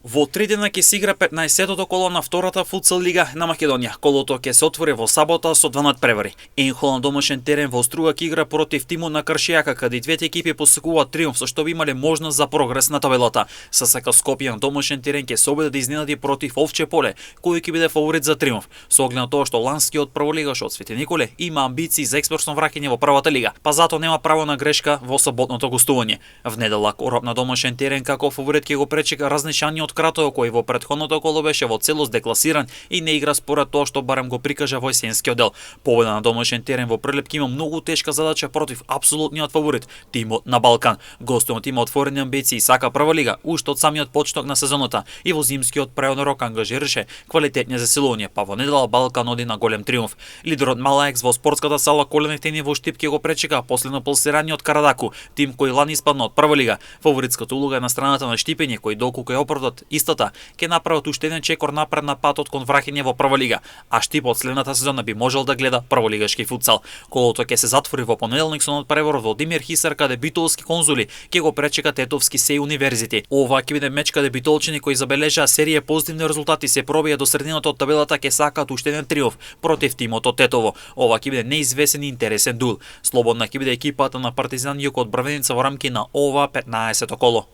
Во 3 дена ќе се игра 15-тото коло на втората футсал лига на Македонија. Колото ќе се отвори во сабота со 2 надпревари. Енхол на домашен терен во Струга ќе игра против тимот на Кршијака, каде и двете екипи посекуваат триумф, со што би имале можност за прогрес на табелата. ССК Скопје на домашен терен ќе се обиде да изненади против Овче поле, кој ќе биде фаворит за триумф. Со оглед на тоа што ланскиот прволигаш од Свети Николе има амбиции за експресно враќање во првата лига, па затоа нема право на грешка во саботното гостување. В недела Кораб на домашен терен како фаворит ќе го пречека разнешаниот Кратово, кој во претходното коло беше во целост декласиран и не игра според тоа што барем го прикажа во есенскиот дел. Победа на домашен терен во Прилеп има многу тешка задача против апсолутниот фаворит, тимот на Балкан. Гостот има отворени амбиции и сака прва лига уште од самиот почеток на сезоната и во зимскиот преоден рок ангажираше квалитетни засилувања, па во недела Балкан оди на голем триумф. Лидерот Малаекс во спортската сала колените ни во Штип ќе го пречека последно пулсираниот Карадаку, тим кој лани испадна од прва лига. Фаворитската улога е на страната на Штипење, кој доколку е оправдат истата ќе направат уште еден чекор напред на патот кон враќање во прва лига, а Штип од следната сезона би можел да гледа прволигашки футсал. Колото ќе се затвори во понеделник со надпревар во Димир Хисар, каде битолски конзули ќе го пречека Тетовски Сеј универзити. Ова ќе биде меч каде битолчани кои забележаа серија позитивни резултати се пробија до средината од табелата ќе сакаат уште еден триумф против тимот од Тетово. Ова ќе биде неизвесен и интересен дуел. Слободна ќе биде екипата на Партизан Јук од Брвеница во рамки на ова 15-то коло.